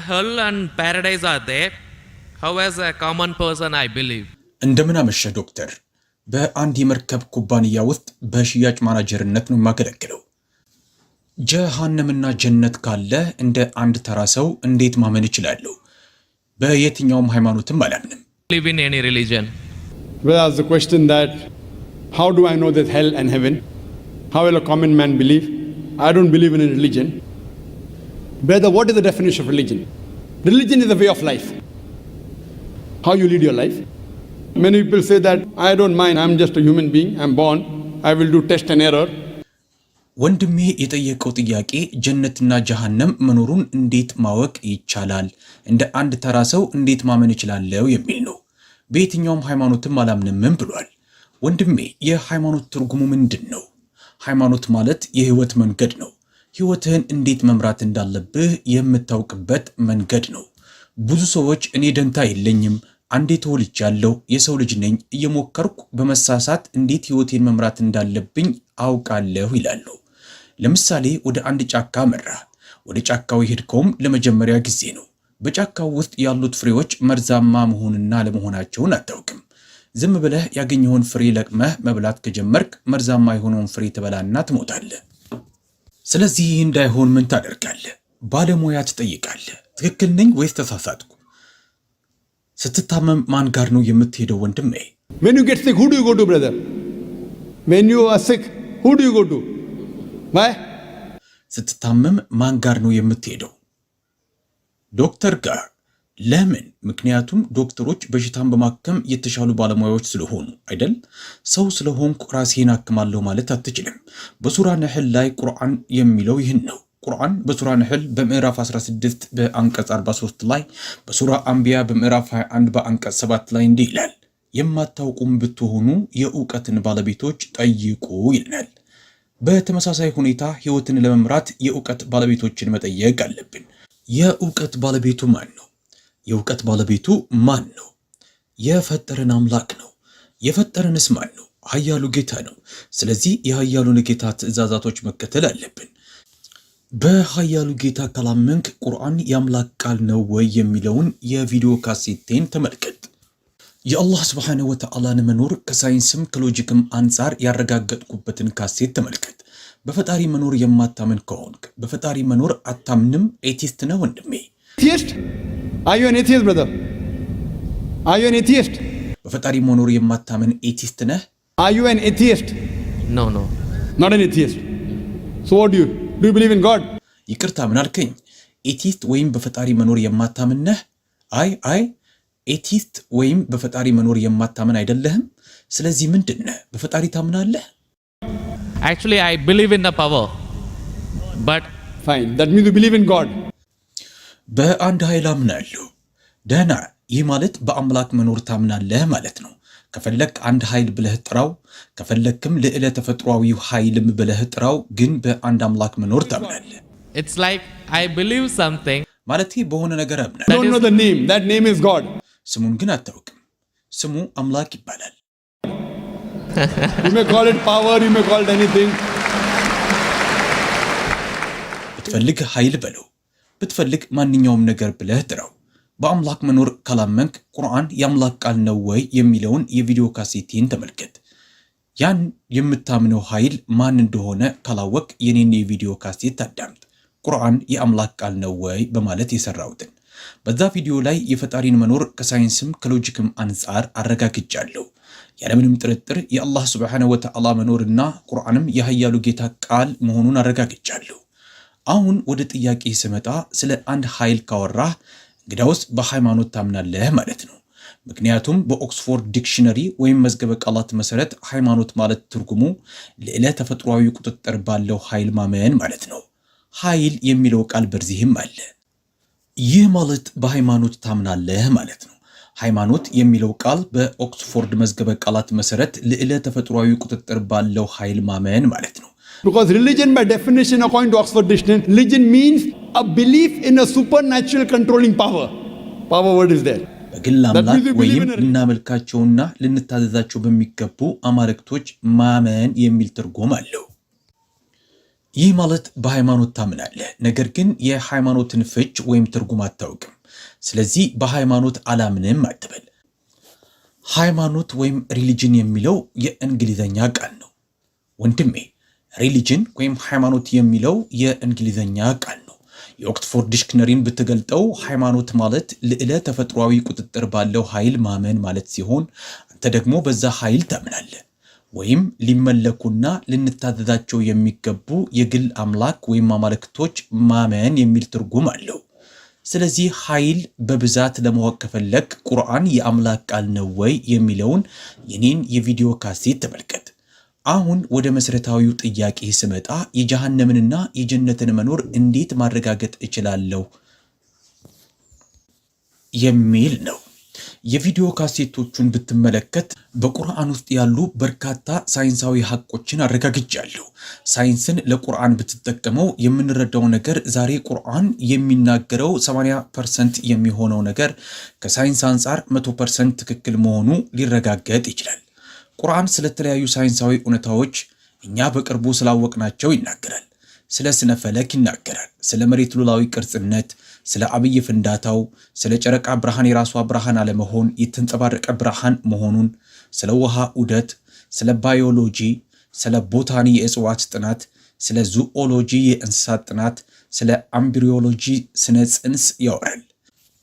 Hell and paradise are there. How, as a common person, I believe? እንደምን አመሸህ ዶክተር። በአንድ የመርከብ ኩባንያ ውስጥ በሽያጭ ማናጀርነት ነው የማገለግለው። ጀሃነምና ጀነት ካለ እንደ አንድ ተራ ሰው እንዴት ማመን እችላለሁ? በየትኛውም ሃይማኖትም አላምንም። Believe in any religion. Well, asked the question that how do I know there's hell and heaven? How will a common man believe? I don't believe in a religion. Brother, what is the definition of religion? Religion is a way of life. How you lead your life. Many people say that I don't mind, I'm just a human being, I'm born, I will do test and error. ወንድሜ የጠየቀው ጥያቄ ጀነትና ጀሃነም መኖሩን እንዴት ማወቅ ይቻላል? እንደ አንድ ተራ ሰው እንዴት ማመን እችላለሁ? የሚል ነው። በየትኛውም ሃይማኖትም አላምንምም ብሏል። ወንድሜ፣ የሃይማኖት ትርጉሙ ምንድን ነው? ሃይማኖት ማለት የህይወት መንገድ ነው። ህይወትህን እንዴት መምራት እንዳለብህ የምታውቅበት መንገድ ነው። ብዙ ሰዎች እኔ ደንታ የለኝም፣ አንዴ ተወልጃለሁ፣ የሰው ልጅ ነኝ፣ እየሞከርኩ በመሳሳት እንዴት ህይወቴን መምራት እንዳለብኝ አውቃለሁ ይላሉ። ለምሳሌ ወደ አንድ ጫካ አመራህ። ወደ ጫካው የሄድከውም ለመጀመሪያ ጊዜ ነው። በጫካው ውስጥ ያሉት ፍሬዎች መርዛማ መሆንና አለመሆናቸውን አታውቅም። ዝም ብለህ ያገኘኸውን ፍሬ ለቅመህ መብላት ከጀመርክ መርዛማ የሆነውን ፍሬ ትበላና ትሞታለህ። ስለዚህ ይህ እንዳይሆን ምን ታደርጋለህ? ባለሙያ ትጠይቃለህ። ትክክል ነኝ ወይስ ተሳሳትኩ? ስትታመም ማን ጋር ነው የምትሄደው ወንድሜ? When you get sick, who do you go to, brother? When you are sick, who do you go to? Why? ስትታመም ማን ጋር ነው የምትሄደው? ዶክተር ጋር። ለምን? ምክንያቱም ዶክተሮች በሽታን በማከም የተሻሉ ባለሙያዎች ስለሆኑ አይደል? ሰው ስለሆንኩ ራሴን አክማለሁ ማለት አትችልም። በሱራ ነሕል ላይ ቁርአን የሚለው ይህን ነው። ቁርአን በሱራ ነሕል በምዕራፍ 16 በአንቀጽ 43 ላይ፣ በሱራ አንቢያ በምዕራፍ 21 በአንቀጽ 7 ላይ እንዲህ ይላል፣ የማታውቁም ብትሆኑ የእውቀትን ባለቤቶች ጠይቁ ይለናል። በተመሳሳይ ሁኔታ ህይወትን ለመምራት የእውቀት ባለቤቶችን መጠየቅ አለብን። የእውቀት ባለቤቱ ማን ነው? የእውቀት ባለቤቱ ማን ነው? የፈጠረን አምላክ ነው። የፈጠረንስ ማን ነው? ኃያሉ ጌታ ነው። ስለዚህ የኃያሉን ጌታ ትእዛዛቶች መከተል አለብን። በኃያሉ ጌታ ካላመንክ ቁርአን የአምላክ ቃል ነው ወይ የሚለውን የቪዲዮ ካሴቴን ተመልከት። የአላህ ስብሓነሁ ወተዓላን መኖር ከሳይንስም ከሎጂክም አንጻር ያረጋገጥኩበትን ካሴት ተመልከት። በፈጣሪ መኖር የማታምን ከሆንክ በፈጣሪ መኖር አታምንም፣ atheist ነህ ወንድሜ። Atheist? Are you an atheist, brother? Are you an atheist? በፈጣሪ መኖር የማታምን atheist ነህ? Are you an atheist? No. Not an atheist. So what do you believe in God? ይቅርታ፣ ምን አልከኝ? Atheist ወይም በፈጣሪ መኖር የማታምን ነህ? አይ አይ፣ atheist ወይም በፈጣሪ መኖር የማታምን አይደለህም። ስለዚህ ምንድን ነህ? በፈጣሪ ታምናለህ? Actually, I believe in the power, but Fine. That means you believe in God. በአንድ ኃይል አምናለሁ። ደህና። ይህ ማለት በአምላክ መኖር ታምናለህ ማለት ነው። ከፈለክ አንድ ኃይል ብለህ ጥራው፣ ከፈለክም ልዕለ ተፈጥሯዊው ኃይልም ብለህ ጥራው። ግን በአንድ አምላክ መኖር ታምናለህ። It's like I believe something. ማለቴ በሆነ ነገር አምናለሁ። You don't know the name. That name is God. ስሙን ግን አታውቅም። ስሙ አምላክ ይባላል። You may call it power, you may call it anything. ብትፈልግ ኃይል በለው፣ ብትፈልግ ማንኛውም ነገር ብለህ ጥራው። በአምላክ መኖር ካላመንክ ቁርአን የአምላክ ቃል ነው ወይ የሚለውን የቪዲዮ ካሴቴን ተመልከት። ያን የምታምነው ኃይል ማን እንደሆነ ካላወቅክ የኔን የቪዲዮ ካሴት አዳምጥ። ቁርአን የአምላክ ቃል ነው ወይ በማለት የሰራሁትን። በዛ ቪዲዮ ላይ የፈጣሪን መኖር ከሳይንስም ከሎጂክም አንጻር አረጋግጫለሁ። ያለምንም ጥርጥር የአላህ ስብሓነሁ ወተዓላ መኖርና ቁርአንም የኃያሉ ጌታ ቃል መሆኑን አረጋግጫለሁ። አሁን ወደ ጥያቄ ስመጣ ስለ አንድ ኃይል ካወራህ እንግዳውስ በሃይማኖት ታምናለህ ማለት ነው። ምክንያቱም በ Oxford Dictionary ወይም መዝገበ ቃላት መሰረት ሃይማኖት ማለት ትርጉሙ ልዕለ ተፈጥሯዊ ቁጥጥር ባለው ኃይል ማመን ማለት ነው። ኃይል የሚለው ቃል በዚህም አለ። ይህ ማለት በሃይማኖት ታምናለህ ማለት ነው። ሃይማኖት የሚለው ቃል በ Oxford መዝገበ ቃላት መሰረት ልዕለ ተፈጥሯዊ ቁጥጥር ባለው ኃይል ማመን ማለት ነው። Because religion, by definition, according to Oxford Dictionary, religion means a belief in a supernatural controlling power. Power word is there. በግል አምላክ ወይም ልናመልካቸውና ልንታዘዛቸው በሚገቡ አማልክቶች ማመን የሚል ትርጉም አለው። ይህ ማለት በሃይማኖት ታምናለህ፣ ነገር ግን የሃይማኖትን ፍች ወይም ትርጉም አታውቅም። ስለዚህ በሃይማኖት አላምንም አትበል። ሃይማኖት ወይም religion የሚለው የእንግሊዘኛ ቃል ነው ወንድሜ። Religion ወይም ሃይማኖት የሚለው የእንግሊዘኛ ቃል ነው። የ Oxford Dictionary ን ብትገልጠው ሃይማኖት ማለት ልዕለ ተፈጥሯዊ ቁጥጥር ባለው ኃይል ማመን ማለት ሲሆን አንተ ደግሞ በዛ ኃይል ታምናለህ። ወይም ሊመለኩና ልንታዘዛቸው የሚገቡ የግል አምላክ ወይም አማልክቶች ማመን የሚል ትርጉም አለው። ስለዚህ ኃይል በብዛት ለማወቅ ከፈለግክ ቁርአን የአምላክ ቃል ነው ወይ የሚለውን የኔን የቪዲዮ ካሴት ተመልከት። አሁን ወደ መሰረታዊው ጥያቄ ስመጣ የጀሃነምንና የጀነትን መኖር እንዴት ማረጋገጥ እችላለሁ የሚል ነው። የቪዲዮ ካሴቶቹን ብትመለከት በቁርአን ውስጥ ያሉ በርካታ ሳይንሳዊ ሀቆችን አረጋግጫለሁ። ሳይንስን ለቁርአን ብትጠቀመው የምንረዳው ነገር ዛሬ ቁርአን የሚናገረው 80% የሚሆነው ነገር ከሳይንስ አንጻር 100% ትክክል መሆኑ ሊረጋገጥ ይችላል። ቁርአን ስለተለያዩ ሳይንሳዊ እውነታዎች እኛ በቅርቡ ስላወቅናቸው ይናገራል። ስለ ስነ ፈለክ ይናገራል። ስለ መሬት ሉላዊ ቅርጽነት፣ ስለ አብይ ፍንዳታው፣ ስለ ጨረቃ ብርሃን የራሷ ብርሃን አለመሆን የተንጸባረቀ ብርሃን መሆኑን፣ ስለ ውሃ ዑደት፣ ስለ ባዮሎጂ፣ ስለ botany የእጽዋት ጥናት፣ ስለ zoology የእንስሳት ጥናት፣ ስለ embryology ስነ ጽንስ ያወራል።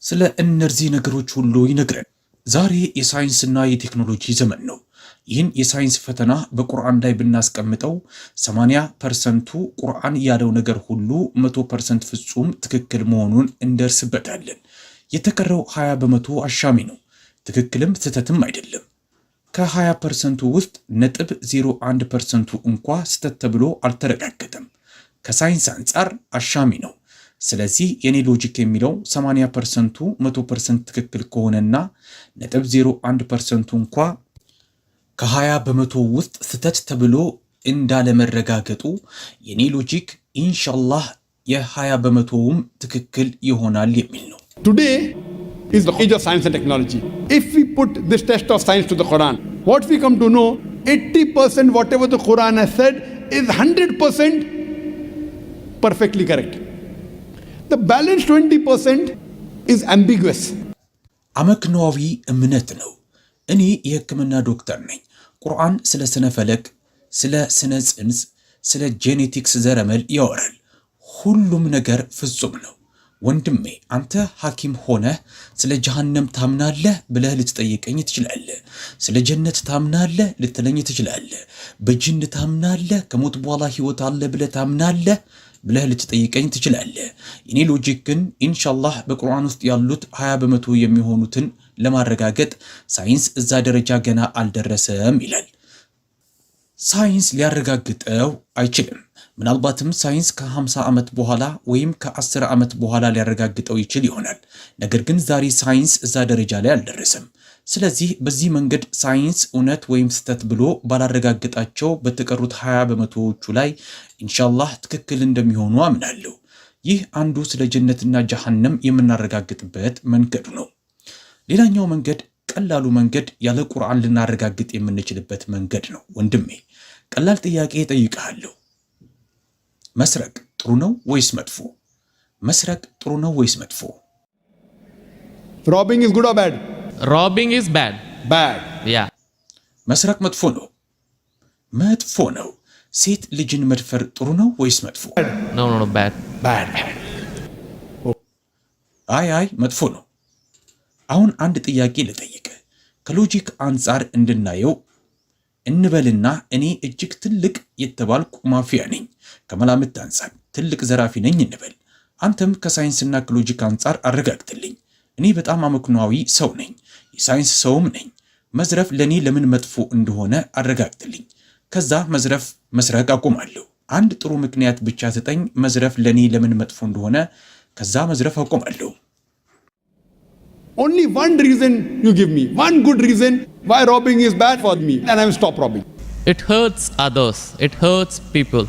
ስለ እነዚህ ነገሮች ሁሉ ይነግረናል። ዛሬ የሳይንስና የቴክኖሎጂ ዘመን ነው። ይህን የሳይንስ ፈተና በቁርአን ላይ ብናስቀምጠው 80%ቱ ቁርአን ያለው ነገር ሁሉ 100% ፍጹም ትክክል መሆኑን እንደርስበታለን። የተቀረው 20% አሻሚ ነው። ትክክልም ስህተትም አይደለም። ከ20%ቱ ውስጥ 0.01%ቱ እንኳ ስህተት ተብሎ አልተረጋገጠም። ከሳይንስ አንጻር አሻሚ ነው። ስለዚህ የኔ logic የሚለው 80%ቱ 100% ትክክል ከሆነና 0.01%ቱ እንኳ ከ20% ውስጥ ስህተት ተብሎ እንዳለመረጋገጡ የኔ logic ኢንሻላህ የ20%ውም ትክክል ይሆናል የሚል ነው። Today is the age of science and technology. If we put this test of science to the Quran, what we come to know, 80% whatever the Quran has said is 100% perfectly correct. The balance 20% is ambiguous. አመክንዮአዊ እምነት ነው። እኔ የሕክምና ዶክተር ነኝ። ቁርአን ስለ ስነ ፈለክ፣ ስለ ስነ ጽንስ፣ ስለ genetics ዘረመል ያወራል። ሁሉም ነገር ፍጹም ነው። ወንድሜ፣ አንተ ሐኪም ሆነህ ስለ ጀሃነም ታምናለህ ብለህ ልትጠይቀኝ ትችላለህ። ስለ ጀነት ታምናለህ ልትለኝ ትችላለህ። በጅን ታምናለህ፣ ከሞት በኋላ ህይወት አለ ብለህ ታምናለህ ብለህ ልትጠይቀኝ ትችላለህ። የኔ logic ግን ኢንሻላህ በቁርአን ውስጥ ያሉት 20% የሚሆኑትን ለማረጋገጥ ሳይንስ እዛ ደረጃ ገና አልደረሰም ይላል። ሳይንስ ሊያረጋግጠው አይችልም። ምናልባትም ሳይንስ ከ50 ዓመት በኋላ ወይም ከ10 ዓመት በኋላ ሊያረጋግጠው ይችል ይሆናል። ነገር ግን ዛሬ ሳይንስ እዛ ደረጃ ላይ አልደረሰም። ስለዚህ በዚህ መንገድ ሳይንስ እውነት ወይም ስህተት ብሎ ባላረጋገጣቸው በተቀሩት 20 በመቶዎቹ ላይ ኢንሻላህ ትክክል እንደሚሆኑ አምናለሁ። ይህ አንዱ ስለ ጀነትና ጀሃነም የምናረጋግጥበት መንገዱ ነው። ሌላኛው መንገድ፣ ቀላሉ መንገድ፣ ያለ ቁርአን ልናረጋግጥ የምንችልበት መንገድ ነው። ወንድሜ፣ ቀላል ጥያቄ እጠይቅሃለሁ። መስረቅ ጥሩ ነው ወይስ መጥፎ? መስረቅ ጥሩ ነው ወይስ መጥፎ? Robbing is good or bad? Robbing is bad. Bad. Yeah. መስረቅ መጥፎ ነው። መጥፎ ነው። ሴት ልጅን መድፈር ጥሩ ነው ወይስ መጥፎ? No, bad. Bad, bad. አይ አይ፣ መጥፎ ነው። አሁን አንድ ጥያቄ ልጠይቅህ። ከ logic አንጻር እንድናየው እንበልና እኔ እጅግ ትልቅ የተባልኩ ማፊያ ነኝ። ከመላምት አንጻር ትልቅ ዘራፊ ነኝ እንበል። አንተም ከሳይንስና ከ logic አንጻር አረጋግጥልኝ። እኔ በጣም አመክንዮአዊ ሰው ነኝ፣ የሳይንስ ሰውም ነኝ። መዝረፍ ለእኔ ለምን መጥፎ እንደሆነ አረጋግጥልኝ። ከዛ መዝረፍ መስረቅ አቆማለሁ። አንድ ጥሩ ምክንያት ብቻ ስጠኝ፣ መዝረፍ ለእኔ ለምን መጥፎ እንደሆነ። ከዛ መዝረፍ አቆማለሁ። Only one reason you give me, one good reason why robbing is bad for me, and I will stop robbing. It hurts others. It hurts people.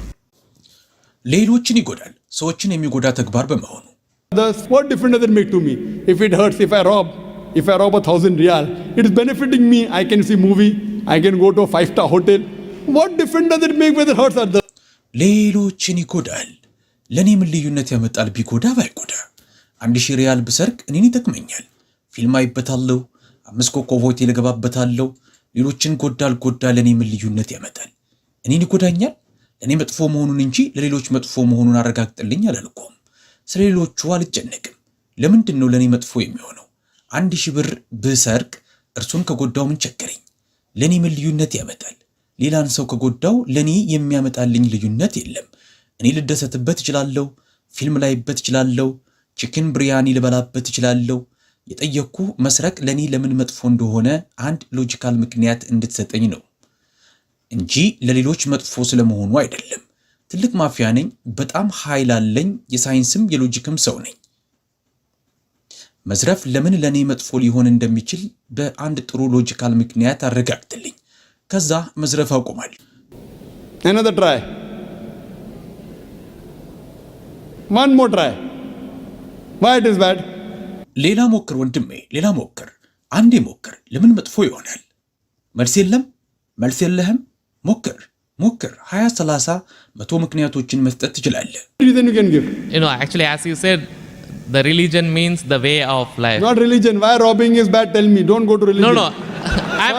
ሌሎችን ይጎዳል። ሰዎችን የሚጎዳ ተግባር በመሆኑ። Others, what difference does it make to me? If it hurts, if I rob 1,000 riyal, it is benefiting me. I can see movie, I can go to a 5-star hotel. What difference does it make whether it hurts others? ሌሎችን ይጎዳል። ለእኔ ምን ልዩነት ያመጣል ቢጎዳ ባይጎዳ? 1,000 ሪያል ብሰርቅ እኔን ይጠቅመኛል። ፊልም አይበታለሁ፣ 5 ኮከብ ሆቴል እገባበታለሁ። ሌሎችን ጎዳ አልጎዳ ለእኔ ምን ልዩነት ያመጣል? እኔን ይጎዳኛል? ለእኔ መጥፎ መሆኑን እንጂ ለሌሎች መጥፎ መሆኑን አረጋግጥልኝ አላልኩም። ስለ ሌሎቹ አልጨነቅም። ለምንድን ነው ለእኔ መጥፎ የሚሆነው? 1,000 ብር ብሰርቅ እርሱን ከጎዳው ምን ቸገረኝ? ለእኔ ምን ልዩነት ያመጣል? ሌላን ሰው ከጎዳው ለእኔ የሚያመጣልኝ ልዩነት የለም። እኔ ልደሰትበት እችላለሁ፣ ፊልም ላይበት እችላለሁ፣ chicken biryani ልበላበት እችላለሁ። የጠየቅኩ መስረቅ ለእኔ ለምን መጥፎ እንደሆነ አንድ logical ምክንያት እንድትሰጠኝ ነው እንጂ ለሌሎች መጥፎ ስለመሆኑ አይደለም። ትልቅ ማፊያ ነኝ፣ በጣም ኃይል አለኝ፣ የሳይንስም የ logic ም ሰው ነኝ። መዝረፍ ለምን ለእኔ መጥፎ ሊሆን እንደሚችል በአንድ ጥሩ logical ምክንያት አረጋግጥልኝ። ከዛ መዝረፍ አቆማለሁ። Another try. One more try. Why it is bad? ሌላ ሞክር ወንድሜ፣ ሌላ ሞክር፣ አንዴ ሞክር። ለምን መጥፎ ይሆናል? መልስ የለም? መልስ የለህም? ሞክር ሞክር። 20፣ 30፣ 100 ምክንያቶችን መስጠት ትችላለህ። Reason you can give. Actually, as you said, the religion means the way of life. Not religion. Why robbing is bad? Tell me. Don't go to religion. No. I'm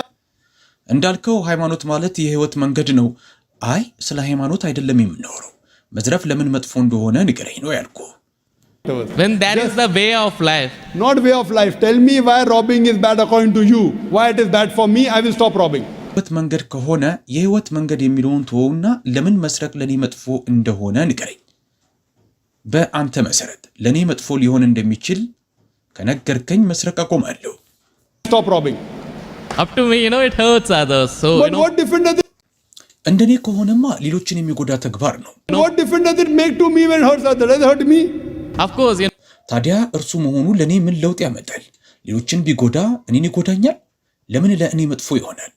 እንዳልከው ሃይማኖት ማለት የህይወት መንገድ ነው። አይ፣ ስለ ሃይማኖት አይደለም የምናወራው። መዝረፍ ለምን መጥፎ እንደሆነ ንገረኝ ነው ያልኩህ። When that is the way of life. Not way of life. Tell me why robbing is bad according to you. Why it is bad for me, I will stop robbing. የህይወት መንገድ ከሆነ የህይወት መንገድ የሚለውን ተወውና ለምን መስረቅ ለእኔ መጥፎ እንደሆነ ንገረኝ። በአንተ መሰረት ለእኔ መጥፎ ሊሆን እንደሚችል ከነገርከኝ መስረቅ አቆማለሁ። Stop robbing. Up to me, it hurts others. So, But you know, what difference does it እንደኔ ከሆነማ ሌሎችን የሚጎዳ ተግባር ነው። what difference does it make to me when it hurts others? Does it hurt me? Of course, ታዲያ እርሱ መሆኑ ለእኔ ምን ለውጥ ያመጣል? ሌሎችን ቢጎዳ እኔን ይጎዳኛል? ለምን ለእኔ መጥፎ ይሆናል?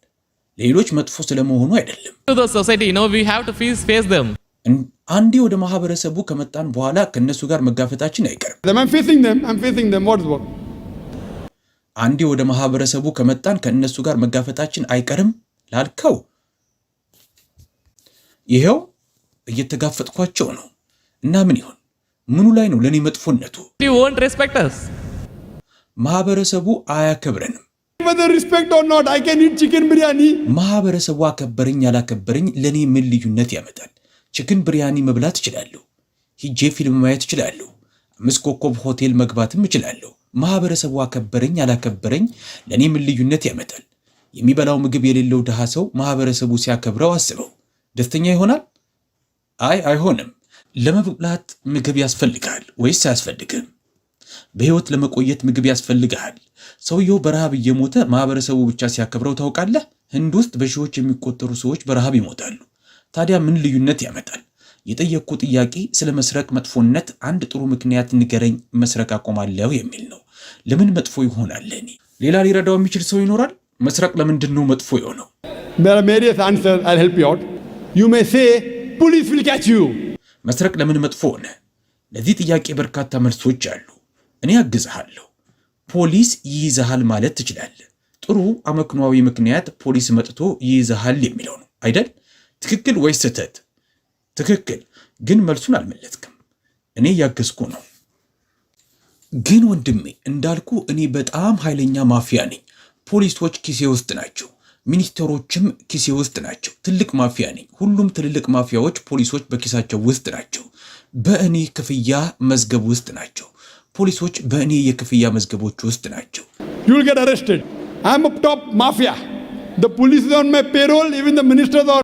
ለሌሎች መጥፎ ስለመሆኑ አይደለም። to the society, we have to face them. አንዴ ወደ ማህበረሰቡ ከመጣን በኋላ ከእነሱ ጋር መጋፈጣችን አይቀርም። I'm facing them. I'm facing them. What's what? አንዴ ወደ ማህበረሰቡ ከመጣን ከእነሱ ጋር መጋፈጣችን አይቀርም ላልከው ይሄው እየተጋፈጥኳቸው ነው። እና ምን ይሆን? ምኑ ላይ ነው ለእኔ መጥፎነቱ? You won't respect us. ማህበረሰቡ አያከብረንም። Whether respect or not, I can eat chicken biryani. ማህበረሰቡ አከበረኝ አላከበረኝ ለእኔ ምን ልዩነት ያመጣል? Chicken biryani መብላት እችላለሁ። ሂጄ ፊልም ማየት እችላለሁ። 5 ኮከብ ሆቴል መግባትም እችላለሁ። ማህበረሰቡ አከበረኝ አላከበረኝ ለእኔ ምን ልዩነት ያመጣል? የሚበላው ምግብ የሌለው ድሃ ሰው ማህበረሰቡ ሲያከብረው አስበው፣ ደስተኛ ይሆናል? አይ፣ አይሆንም። ለመብላት ምግብ ያስፈልግሃል ወይስ አያስፈልግም? በህይወት ለመቆየት ምግብ ያስፈልግሃል። ሰውየው በረሃብ እየሞተ ማህበረሰቡ ብቻ ሲያከብረው ታውቃለህ? ህንድ ውስጥ በሺዎች የሚቆጠሩ ሰዎች በረሃብ ይሞታሉ። ታዲያ ምን ልዩነት ያመጣል? የጠየቅኩ ጥያቄ ስለ መስረቅ መጥፎነት አንድ ጥሩ ምክንያት ንገረኝ፣ መስረቅ አቆማለሁ የሚል ነው። ለምን መጥፎ ይሆናል? ለእኔ ሌላ ሊረዳው የሚችል ሰው ይኖራል? መስረቅ ለምንድን ነው መጥፎ የሆነው? There are various answers. I'll help you out. You may say, police will catch you. መስረቅ ለምን መጥፎ ሆነ? ለዚህ ጥያቄ በርካታ መልሶች አሉ። እኔ አግዝሃለሁ። ፖሊስ ይይዝሃል ማለት ትችላለህ። ጥሩ አመክንዮአዊ ምክንያት ፖሊስ መጥቶ ይይዝሃል የሚለው ነው አይደል? ትክክል ወይስ ስህተት? ትክክል፣ ግን መልሱን አልመለስክም። እኔ እያገዝኩ ነው። ግን ወንድሜ፣ እንዳልኩ እኔ በጣም ኃይለኛ ማፊያ ነኝ። ፖሊሶች ኪሴ ውስጥ ናቸው። ሚኒስትሮችም ኪሴ ውስጥ ናቸው። ትልቅ ማፊያ ነኝ። ሁሉም ትልልቅ ማፊያዎች ፖሊሶች በኪሳቸው ውስጥ ናቸው። በእኔ ክፍያ መዝገብ ውስጥ ናቸው። ፖሊሶች በእኔ የክፍያ መዝገቦች ውስጥ ናቸው። You will get arrested. I'm a top mafia. The police is on my payroll, even the ministers are